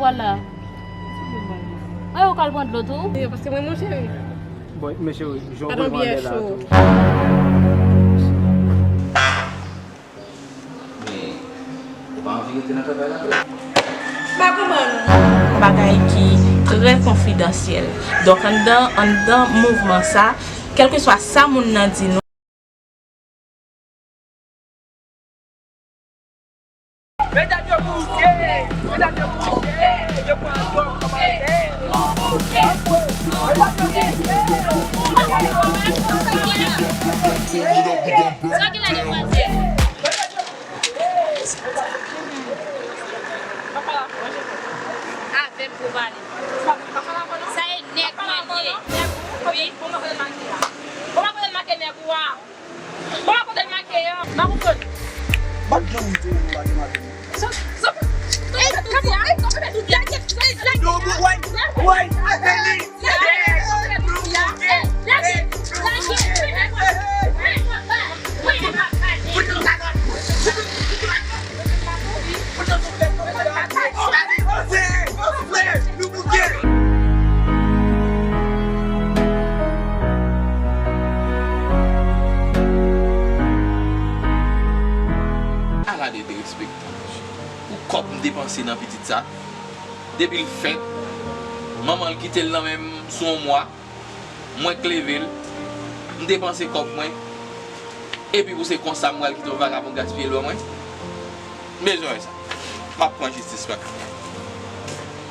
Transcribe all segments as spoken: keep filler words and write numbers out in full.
Vwala. Ay, ou ka al pran dlo tou? Wi, paske mwen, mon cheri. Bon, men cheri, jan w bezwen lè la tou. Men, ou pa anvi rete nan travay la vre? M pa konprann ou. Bagay ki trè konfidansyèl. Donk, anndan, anndan mouvman sa, kèlkeswa sa moun nan di nou, Medam yo bouje! Medam yo bouje! Yo pran dòm kòmandè! Medam yo bouje! Sa gen la demwazèl? Avè m pou pale. Sa e nèg mwen ye. Wi. Ou pa kote make nèg ou a. Ou pa kote make an. Makout. Bat janm di ou pa gen make. Ala de derespektan, mesye. Pou kòb m depanse nan pitit sa, depi l fèt, manman l kite l nan men m sou yon mwa. Mwen k leve l, m depanse kòb mwen, epi pou se konsa m pral kite yon vagabon gaspiye lò mwen? M bezwen wè sa. M ap pran jistis mwen.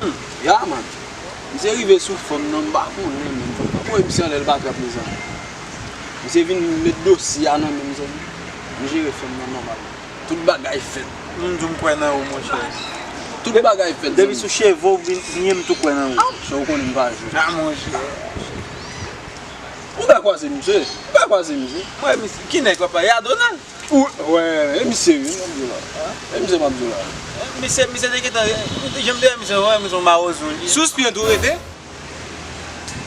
Hmm, ya, man. Misye rive sou fanm nan, m pa konnen, menm. Fanm nan voye misye anlè, l pa trap, mezanmi. Misye vin met dosye a nan men m, mezanmi. M jere fanm nan nòmal. Tout bagay fèt. M di w m kwè nan ou, monchè. Tout bagay fèt, depi sou cheve w vin, vin, m tou kwè nan ou. Monchè, ou konnen m pa jwe. Ah, monchè. Ou pa kwaze misye? Ou pa kwaze misye? Mwen, misye, ki nèg w ap pale a, Donald? Ou, wè, e misye wi, m ap di w la. E misye m ap di w la. Misye, misye te gentan, jan m te wè misye, wè misye yon mawozo li. Sous pye tou rete.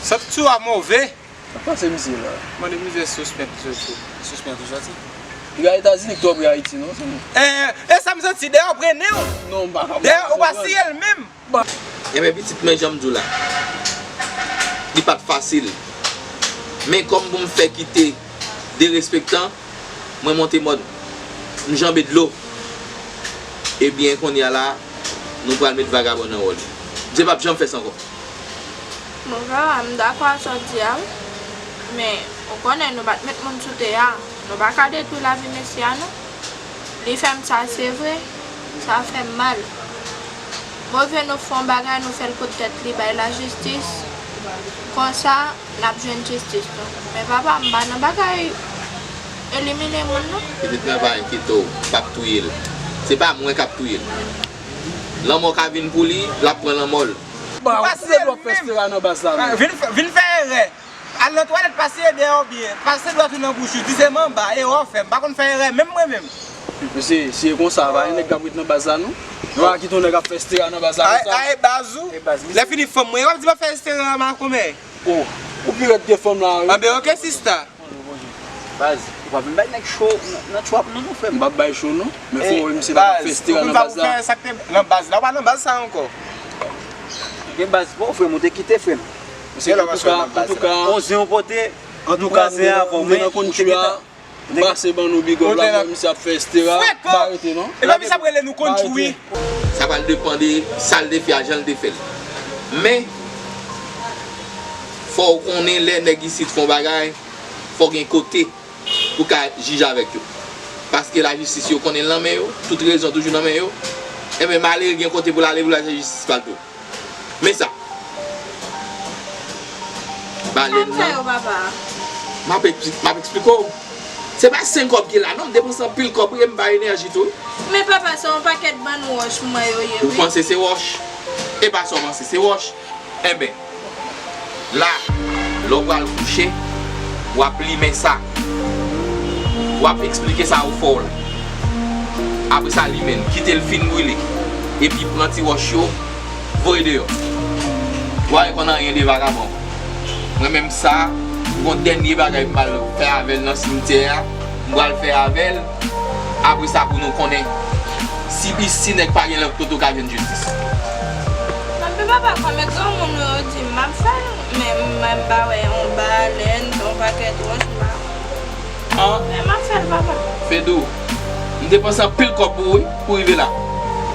Santi w a move. Sa k pase misye la? Mande misye sous pye tou soti. Sous pye tou soti? Piga Etazini ki twò pre Ayiti, non, se nou. E, e sa m santi, dèyè w prennen w. Non, m pa ka. Dèyè ou pa siye l menm. Enben, pitit mwen, jan m di w la, li pa t fasil. Men kòm pou m fè kite derespektan, mwen monte mòn. M janbe dlo. Ebyen, kounye a la, nou pral met vagabon nan wòl li. Misye p ap janm fè sa ankò. Bon, papa, m dakò a sa w di a, wi. Men, ou konnen, nou pa t met moun sou tè a. Nou pa ka detwi lavi mesye a, non. Li fè m sa, se vre. Sa fè m mal. Move nou fè yon bagay, nou fè l kot tèt li, bay lajistis. Konsa, n ap jwenn jistis, non. Men, papa, m pa nan bagay elimine moun, non. Pitit mwen, pa enkyete w, m p ap touye l. Se pa mwen k ap touye l. Lanmò ka vin pou li, l ap pran lanmò l. Ba, ou pase l menm. Vin fè, vin fè erè. Al nan twalèt, pase dèyè w byen. Pase dwat ou nan bouch ou, di se manba, erè w fè. M pa konn fè erè, menm mwen menm. Mesye, si e konsa, pa gen nèg k ap ret nan baz la, non. Nou pa kite yon nèg ap fè estera nan baz la konsa. Ay, baz ou. Lè fini fanm mwen, w ap di m ap fè estera makomè. Oh, ou pi rèd ke fanm la, wi. Anben, oke, sista. Baz, ou pa vin bay nèg cho nan, nan trap non, non, frè m. M p ap bay cho, non. Men fò w wè misye pa t ap fè estera nan baz la. Nan baz la, ou pa nan baz sa ankò. Gen baz, bon, frè m, ou te kite, frè m. Antouka, antouka. On zen ou pote, nou kraze avè w, men ou te kite. Pase ban nou bigòp la, mwen misye ap fè estera. Frekan! Ba rete non. E pa misye ap rele nou konn tchoui. Sa pral depann de sa l te fè a, jan l te fè l. Men, fò w konnen lè nèg isit fè yon bagay, fò w gen kote pou w ka jije avèk yo. Paske lajistis yo konnen l nan men yo, tout rezon toujou nan men yo. Enben, malere gen kote pou l ale pou l al jwenn jistis pa l tou. Men sa. Balèn nan. Sa m fè yo, papa? M ap ekspli-, m ap eksplike w. Se pa senk kòb ki la, non, m depanse anpil kòb, wi, e m bay enèji tou. Men, papa, se yon pakèt bann wòch m wè yo ye, wi. Ou panse se wòch? E pa sa w panse, se wòch. Enben, la, lè w pral kouche, w ap limen sa. W ap eksplike sa ou fè w la. Apre sa, limen l, kite l fin brile. Epi pran ti wòch yo, voye deyò. W a rekonn anyen de vagabon. Mwen menm sa, gon dènye bagay m pral fè avè l nan simityè a. M pral fè avè l. Apre sa, pou nou konnen si, si nèg pa gen lòt kote ou ka jwenn jistis. Papa, kòm e granmoun yo di m, m ap fè l, men m, m pa wè yon balèn, yon pakèt wòch, m pa wè. An? Men m ap fè l, papa. Fedou, m depanse anpil kòb pou ou, wi, pou rive la.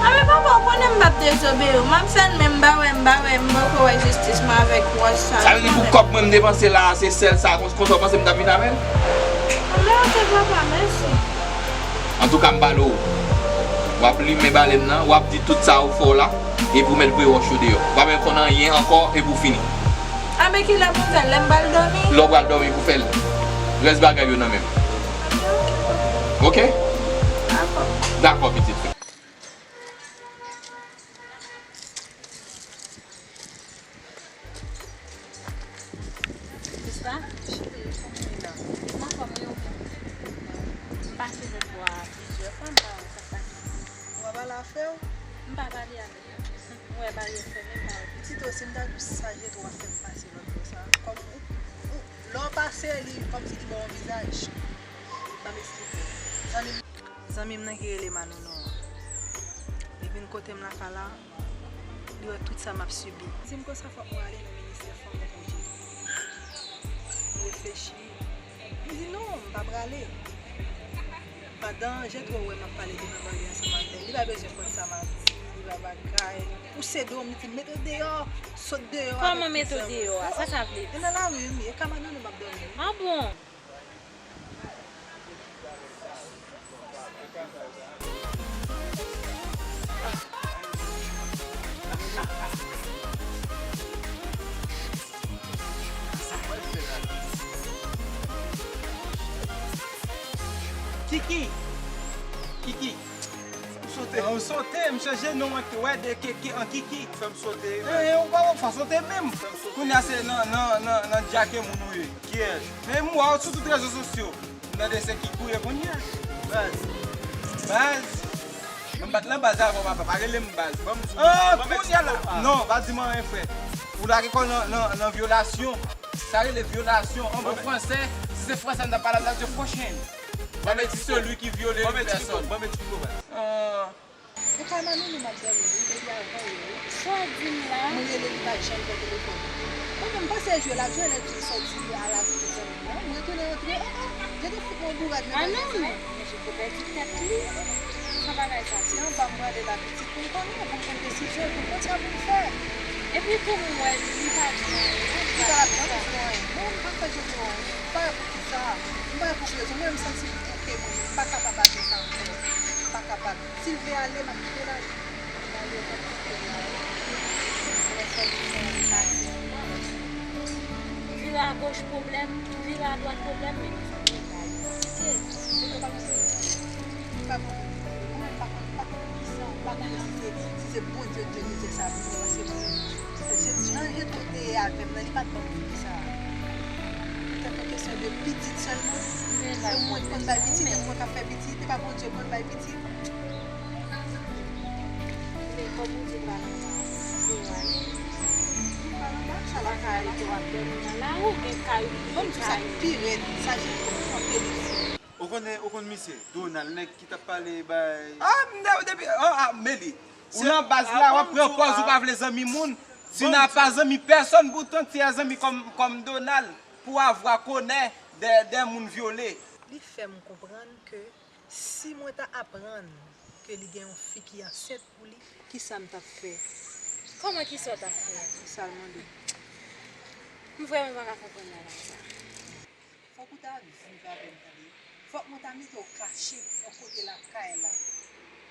A, men papa, ou konnen m p ap dezobeyi w. M ap fè l, men m pa wè, m pa wè, m poko wè jistis mwen avèk wòch sa. Sa vle di pou kòb mwen m depanse la a, se sèl sa, kon, konsa w panse m t ap vin avè l? Men ok, papa, mèsi. Antouka, m pale w. W ap limen balèn nan, w ap di tout sa ou fè w la, epi w mèt voye wòch yo deyò. W pa mèt konn anyen ankò, epi w fini. A, men kilè pou m fè l? Lè m pral dòmi? Lè w pral dòmi pou fè l. Rès bagay yo nan men m. Ok? Dakò. Dakò, pitit. Sista? Cheri, kòman w ye la? M anfòm, e ou menm? M pase jwenn ou a plizyè fwa, m pa wè sa k pase. Ou pa pale a frè w? M pa pale avè l. M wè baryè fèmen, m pa wè pitit. Pitit, o, si m ta di w sa Jetro ap fè m pase lòt bò sa, kòm ou, ou, lè w pase, li kòmsi li ba w yon vizaj. Ban m esplike w. Zanmi m, zanmi m nan ki rele Manounou an, li vin kote m lakay la, li wè tout sa m ap sibi. Di m konsa fòk mwen ale nan ministè fanm e pwojè. M reflechi. M di non, m pa prale. Pandan Jetro wè m ap pale devan baryè ansanm avè l, li pa bezwen konn sa m ap di, li pa bagay. Pouse do m, li di m, "Mete w deyò, sot deyò." Kòman mete w deyò a? Sa sa vle di? E nan lari m ye, e ka Manounou m ap dòmi. A bon? Kiki! Kiki! Ou sote. Ou sote, m chanje non an ki wè de keke an kiki. Fè m sote, wi. E, ou pa wè fò sote menm. Fè m sote. Kounye a se nan, nan, nan, nan djake moun ou ye. Kiyès? Men m wè w sou tout rezo sosyo. M tande se Kiki ou ye kounye a. Baz. Baz. M pa t nan baz avan, papa. Pa rele m baz. Ban m di w. Ah, kounye a la. Non, pa di m anyen, frè. Ou lage kò w nan, nan, nan vyolasyon. Sa rele vyolasyon. An bon fransè, si se fransè m t ap pale, m t ap di w cochon. Ban m eksplike w. Celui qui viole une personne. Ban m eksplike w, baz. Ah. E pa Manounou m ap dòmi, wi, depi avan yè, wi. Sa w di m la? M rele, li pa t janm pran telefòn. Mwen menm, m panse e jwe l ap jwe, lè l fin sòti, li al avèk tout zanmi l yo. M retounen antre, oh, oh, Jetro fout mwen bourad nan bagay sa. Ah non, men, men Jetro pèdi tèt li. Sa bagay sa. Se anba m prale la, pitit, pou m konnen, pou m pran desizyon, pou m konn sa pou m fè. Epi tou, m wè li pa di m anyen, non, li pa di m anyen. Non, m pa fè Jetro anyen. M pa wè poukisa. M pa wè pou ki rezon. Mwen, m santi m bouke mwen menm. M pa kapab achte sa ankò. M pa kapab. Si l vle ale, m ap kite l ale. L ale, m ap kite l ale. Lè fò di fè pase ankò. Vire agoch pwoblèm, vire adwat pwoblèm, men mezanmi, bagay yo konplike. Mwen pa konprann. M pa konprann. Mwen pa konn, pa konn kisa, m pa konnen si se, si se Bondye ki te mete sa pou mwen, paske mwen menm, jan Jetro te ye avè m nan, li pa t ban m figi sa a. Petèt yon kesyon de pitit sèlman. Se mwen ki konn bay pitit, e mwen k ap fè pitit, e pa Bondye pou l bay pitit. Men kòm ou di pral anba, se w ale. Ou pral anba, sa la ka rete w ap dòmi nan lari, ou gen kay ou gen kay. Ban m di w sa k pi rèd, sa Jetro kanpe li di. Ou konnen, ou konn misye, Donald, nèg ki t ap pale bay. Ah, m de-, depi, oh, ah, men li. Ou nan baz la, w ap pran pòz ou pa vle zanmi moun. Tu n'as pas aimé personne, pourtant tu as aimé comme, comme Donald, pour avoir connaît des, des moun vyole. Li fè m konprann ke si mwen ta aprann ke li gen yon fi ki ansent pou li, kisa m t ap fè? Kòman kisa w t ap fè? Sa l mande. M vrèman pa ka konprann bagay sa. Fòk ou ta viv avè m, tande. Fòk mwen ta mete w kache yon kote lakay la.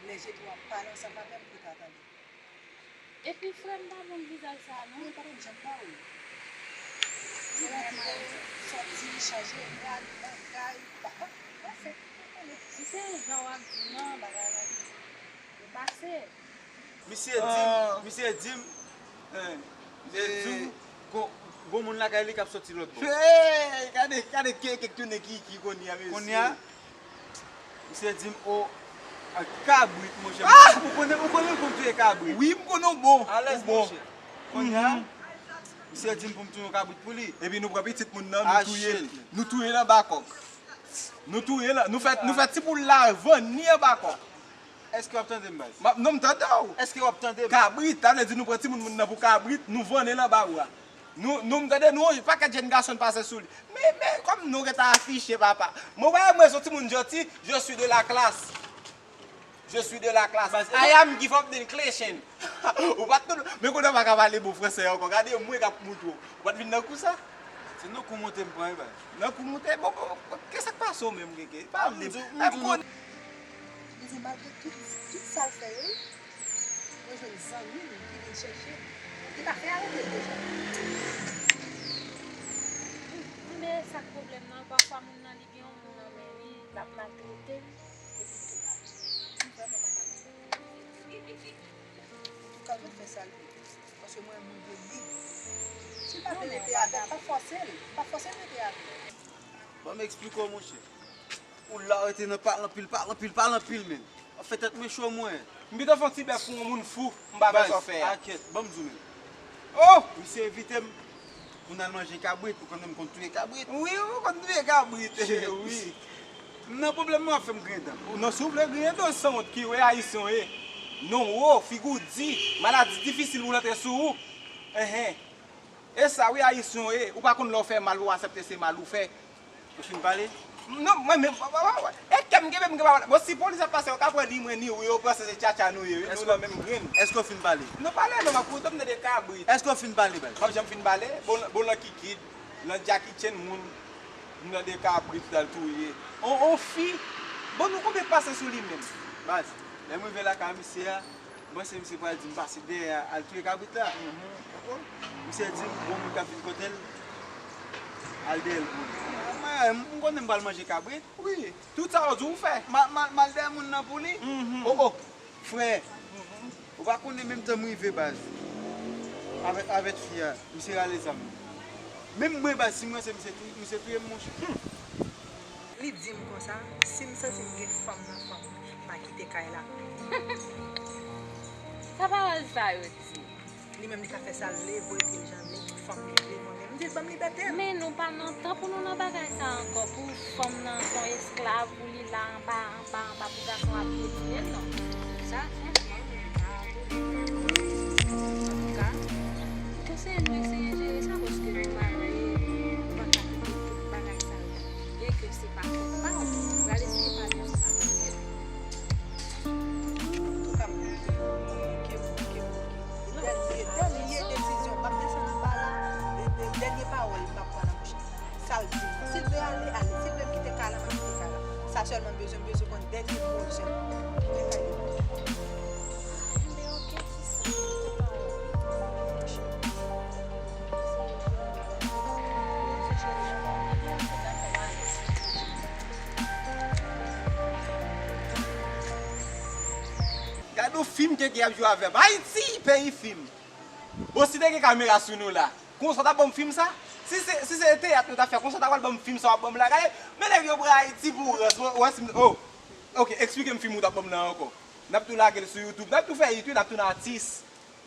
Lè Jetro ap pale ansanm avè m pou ta tande. Epi frè m pa bon vizaj sa a non. Mwen pa t ap janm ba w li. Li pa t bon, sòti, chanje rad, bagay, pa, pa, pa fèt. Si se jan w ap di nan bagay la, ou pase. Misye di m, misye di m, eh, misye di m, gon, gon moun lakay li k ap sòti lòt bò. Hey, gade, gade ke, ke tounen ki, ki kounye a, mesye. Kounye a, misye di m, o, a, kabrit, monchè. Ah! Ou konnen, ou konnen m konn touye kabrit. Wi, m konnen w bon. Alèz, monchè. Kounye a, misye di m pou m touye yon kabrit pou li. Epi nou pran pitit moun nan, nou touye l. Nou touye l anba kòk. Nou touye l, nou fè, nou fè ti poul la vann li anba kòk. Èske w ap tande m, baz? M ap, non, m tande w. Èske w ap tande m? Kabrit, sa vle di nou pran timoun moun nan pou kabrit, nou vannen l anba bra. Nou, nou, m tande nou, yon pakèt jèn gason pase sou li. Men, men, kòm nou gentan afiche, papa. Mwen, wè, mwen, se yon timoun janti, je suis de la classe. Je suis de la classe. Baz, I am give up the clashing. Ou pa t konn, men kounye a w pa ka pale bon fransè ankò. Gade mwen k ap moutre w. Ou pa t vin nan kou sa? Se nan kou monte m pran, wi, baz. Nan kou monte? Bon, bon, bon, kisa k pase w menm, Keke? Pale m. M di w, m di w. Li di, malgre tout, tout sa l fè yo, mwen jwenn zanmi m ki vin chèche m. Li pa fè arete l deja. Wi, men sa k pwoblèm nan, pafwa moun nan li gen yon moun nan men li, l ap maltrete l, epi tou. M vrèman pa ka. Antouka, mwen fè sa l vle. Paske mwen yon moun de lib. Si l pa vle rete avè m, pa fòse l. Pa fòse l rete avè m. Ban m eksplike w, monchè. Ou la rete nan pale anpil, pale anpil, pale anpil menm. W ap fè tèt mwen cho, mwen. M pito fè yon ti bèf pou yon moun fou, m pa fè sa w fè a. Baz, akèt, ban m di w menm. Oh! Misye envite m pou n al manje kabrit, ou konnen m konn touye kabrit. Wi, ou konn touye kabrit. Wi. M nan pwoblèm, mwen ap fè m griyen dan. Ou nan soufle griyen dan, sanwont ki ou ye, ayisyen w ye. Non w wo, figi w di, maladi difisil pou l antre sou ou. Enhen. E sa wi, ayisyen w ye, ou pa konn lè w fè mal, ou aksepte se mal ou fè. Ou fin pale? Non, mwen menm, e kè m genbe, m gen pa pale. Bon, si polis ap pase, yo ka pran ni mwen, ni ou, yo panse se tchatcha nou ye, wi, nou nan menm grenn. Èske w fin pale? Non, pale non, m ap koute, m tande kabrit. Èske w fin pale, baz? M ap janm fin pale, bon, bon, lan kikid, lan Jackie Chan moun, m tande kabrit, l al touye. On, on fi, bon, nou konbyen k pase sou li menm? Baz, lè m rive lakay misye a, Mwen se misye pral di m pase dèyè a al touye kabrit la. Misye di m, gon moun k ap vin kote l, al dèyè l pou li. Mwen, m konnen m pral manje kabrit. Wi, tout sa yo di w fè. M a, m a, m al dèyè moun nan pou li. Oh, oh, frè. Ou pa konnen menm tan m rive baz. Avèk, avèk fi a, misye rale zam li. Menm mwen baz, si mwen se misye, misye touye m, monchè. Li di m konsa, si m santi m gen fanm nan fanm, m a kite kay la. Sa pawòl sa yo di? Li menm li ka fè sa l vle, voye pye l jan l vle, ki fanm li vle, mwen menm m di l ban m libète m. Men nou pa nan tan pou nou nan bagay sa ankò, pou fanm nan se yon esklav, pou li la anba, anba, anba, pou gason ap pietine l, non. Sa, franchman, m pa vle. Antouka, m konseye nou eseye jere sa, paske nou marye, nou pa ka kite tout bagay sa yo. Byenke se pa fòt pa w, ou pral eseye pale ansanm avèk tèt ou. Antouka, m bouke, m bouke, m bouke, m bouke. Dènye, dènye desizyon, m ap desann anba la, dè-, dè-, dènye pawòl m ap pran nan bouch li. Sa l di m nan. Si l vle ale, ale. Si l vle m kite kay la, m ap kite kay la. Sa sèlman m bezwen, m bezwen konn dènye mo l sèlman. Kite kay li. Enben, oke, sista, kite pawòl. Gad yon fim Keke ap jwe avè m. Ayiti, peyi fim. Bon, si te gen kamera sou nou la, konsa w t ap ban m fim sa? Si se, si se teyat nou t ap fè, konsa w ta pral ban m fim sa w ap ban m la? Gade, men nèg yo pran Ayiti pou rans. Wè, wè si m, oh. Oke, eksplike m fim ou t ap ban m nan ankò. N ap tou lage l sou YouTube. N ap tou fè it, wi, n ap tounen atis.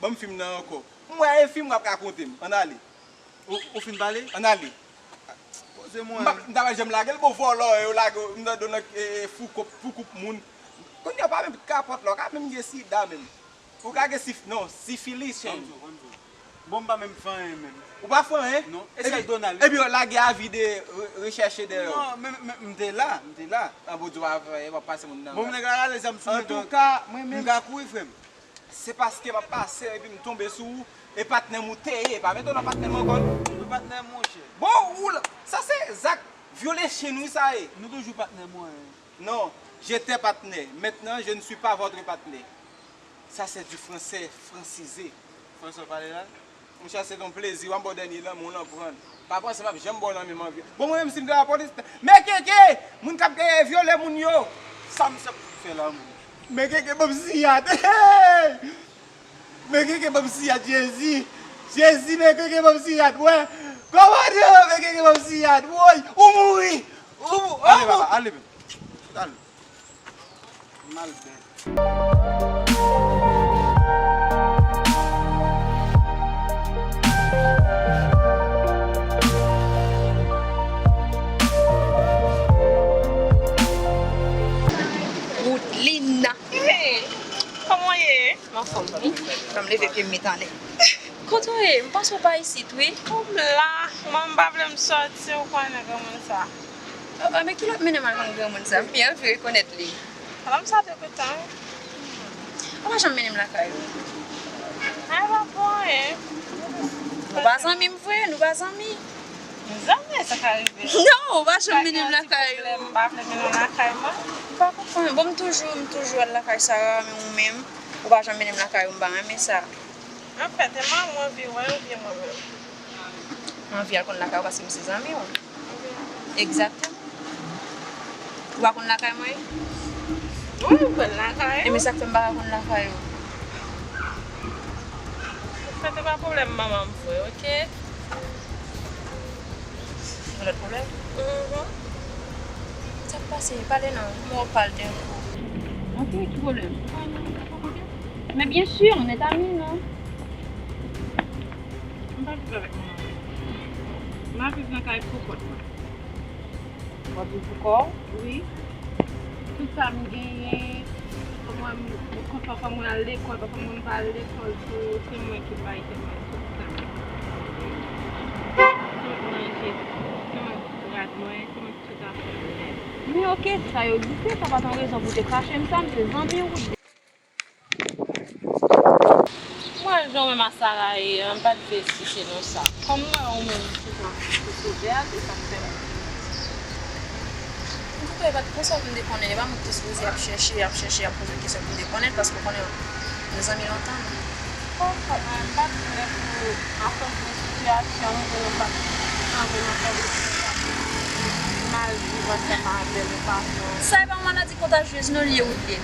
Ban m fim nan ankò. M wè e fim w ap rakonte m. Ann ale. Ou, ou fin pale? Ann ale. Poze mwen. M pa, m ta pral janm lage l, bon, vòlò yo lage w, m nan, nan, e, e, fou koup, fou koup moun. Kounye a pa menm kapòt la, w ka menm gen sida menm. Ou ka gen sif-, non, sifilis, chen. Ban m di w, ban m di w. Bon, m pa menm fè anyen menm. Ou pa fè anyen? Non. E sèl Donald, wi. Epi yo lage avi de re-, rechèche dèyè w. Non, men, men, m te la, m te la. An, Bondye, w ap, w ap pase moun nan. Bon, nèg la rale zam sou mwen. Antouka, mwen menm. M ka kouri, frè m. Se paske m ap pase epi m tonbe sou ou, e patnè m ou te ye, pa mete w nan patnè m ankò non. Mwen patnè m, monchè. Bon, ou la, sa se zak vyole chen wi sa ye. Nou toujou patnè, mwen. Non, j'étais partenaire. Maintenant, je ne suis pas votre partenaire. Ça, c'est du français francisé. Fransè w pale la? Monchè, se yon plezi, w ap ba w dènye lanmen w lan pran. Pa panse m ap janm ba w lanmen m anvi. Bon, mwen menm, si m te lapolis, men Keke, moun k ap, eh, vyole moun yo. Sa misye ap fè la, moun? Men Keke ban m siyat. Hey! Men Keke ban m siyat, Jezi. Jezi, men Keke ban m siyat, wè. Kòmandan, men Keke ban m siyat, woy. Ou mouri. Ou mou-, ale, papa, ale, men. Ale. Mal bèt. Woodline. Hey, M met anlè. Kote w ye? M panse w pa isit, wi. Kòm la, mwen m pa vle m sòti, ou konnen granmoun sa. Oh, oh, men ki lòt mennen m al konn granmoun sa? M byen anvi rekonèt li. Nonm sa te kontan, wi. Ou pa janm mennen m lakay ou. Ay, pa pou anyen. Nou pa zanmi m vre, nou pa zanmi. Zanmi, sa ka rive. Non, ou pa janm mennen m lakay ou. M pa vle mennen w lakay mwen. M pa konprann. Bon, m toujou, m toujou al lakay Sara, men ou menm, ou pa janm mennen m lakay ou, m pa renmen sa. Anfèt, e manman w anvi wè oubyen mwen menm? Mwen anvi al konn lakay ou paske m se zanmi w. Egzakteman. Ou pa konn lakay mwen? Wi, m konn lakay ou. E men sa k fè m pa ka konn lakay ou? Anfèt, e pa pwoblèm manman m vre, oke? Yon lòt pwoblèm? Mhm. Sa k pase? Pale non. Mwen w pale de yon kou. Ok, ki pwoblèm? Men byen si, on est amis, non? M pa viv avèk manman mwen. M ap viv nan kay pou kont mwen. W ap viv pou kò w? Wi. Tout sa m genyen, fò mwen, m, m, fò, fò mwen al lekòl, fò mwen pa al lekòl tou, se mwen ki bay tèt mwen tout sa. Se mwen k manje, se mwen k rad mwen, se mwen k tout afè mwen nèt. Men oke, sa yo egziste, sa pa t yon rezon pou w te kache m sa, m se zanmi w. Mwen, jan w wè m a Sara ye an, m pa t vle site non sa. Kòm mwen wè ou menm, ou se jan ou sou sou vè a, se sa k fè m. Antouka, e pa t konsa pou m te konnen, e pa mwen ki te sipoze ap chèche, ap chèche, ap poze kesyon pou m te konnen, paske w konnen nou zanmi lontan, non. Bon, sa mwen, m pa t vle pou, akoz de sitiyasyon nou, pou nou pa t anvi nan fè mal viv ansanm avè l yon fason. Sa e pa yon maladi kontajyez non, li ye, Woodley.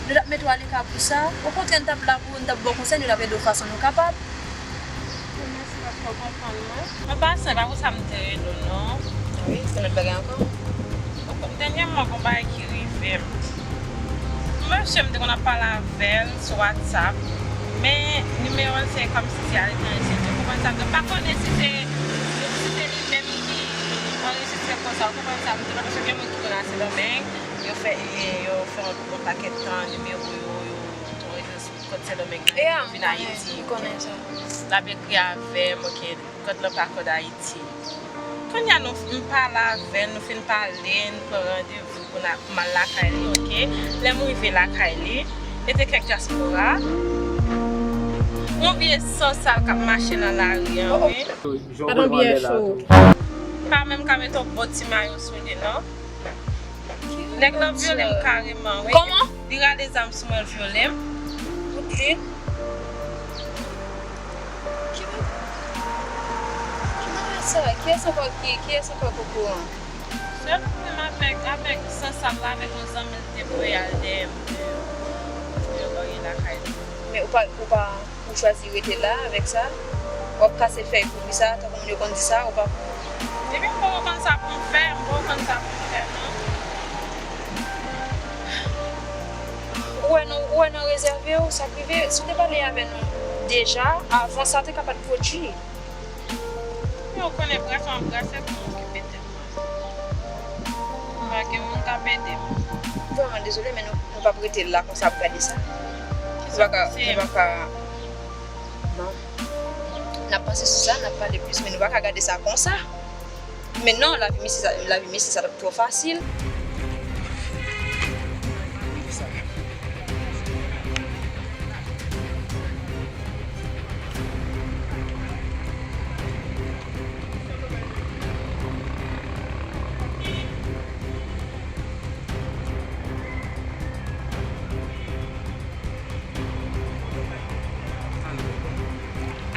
Nou t ap mete w aleka pou sa. Okontrè, n t ap la pou ou, n t ap ba w konsèy, nou t ap ede w fason nou kapab. Mèsi paske w konprann mwen. An pasan, e pa pou sa m te rele w non. Wi, se lòt bagay ankò. Dènyèman, gon bagay ki rive m. Mesye, m te konn ap pale avè l sou WhatsApp, men nimewo l se kòmsi se aletranje, ou konprann sa m di w? M pa konnen si se, si se li menm ki anrejistre konsa, ou konprann sa m di w la, paske gen moun ki konn al Sendomeng, yo fè, e, yo fè yon, yon pakèt tan nimewo yo, yo, yo anrejistre sou kòt Sendomeng nan, vin Ayiti. L ap ekri avè m, oke, kòt lan pa kòt Ayiti. Kounye a nou, m pale avè l, nou fin pale, n pran randevou pou n al, pou m al lakay li, oke? Lè m rive lakay li, li te kèk dyaspora. Yon vye san sal k ap mache nan lari an, wi. Gad yon biyè cho. Pa menm ka mete yon bon ti mayo sou li, non. Nèg lan vyole m kareman, wi. Kòman? Li rale zam sou mwen, l vyole m. Ok. Ki, ki bagay sa? Kiyès ankò ki, kiyès ankò k okouran? Sèl mwen menm avèk, avèk san sal la, avèk yon zanmi l te voye al dèyè m pou, pou yo lòye lakay li. Men ou pa, ou pa Ou chwazi rete la avèk sa? W ap kase fèy pou ki sa? Tankou moun yo konn di sa, ou pa. Epi m poko konn sa pou m fè, m poko konn sa pou m fè, non. Ou wè nou, ou wè nou rezève w, sa k rive, si w te pale avè nou deja, avan sa te ka pa t pwodui. Men ou konnen brase an brase pou m okipe tèt mwen. Pa gen moun k ap ede m. Vrèman dezole, men nou, nou p ap rete la konsa ap gade sa. Nou pa ka, nou pa ka, non. N ap panse sou sa, n ap pale plis, men nou pa ka gade sa konsa. Men non, lavi mesye sa, lavi mesye sa t ap twò fasil.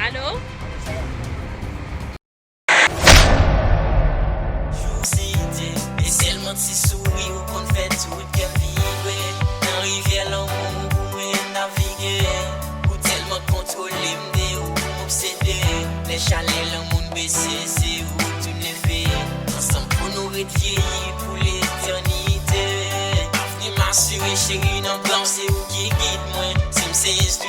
Alo? Jou site, e sèlman ti souri ou konn fè tout kè m vibre. Nan rivyè lanmou pou mwen navige. Ou tèlman kontwole m, de ou m obsede. Lè chalè lanmou n bese, se ou k tounen feye. Ansanm pou nou ret vyeyi pou letènite. Avni m asire, cheri, nan bra w, se ou ki gid mwen. Si m se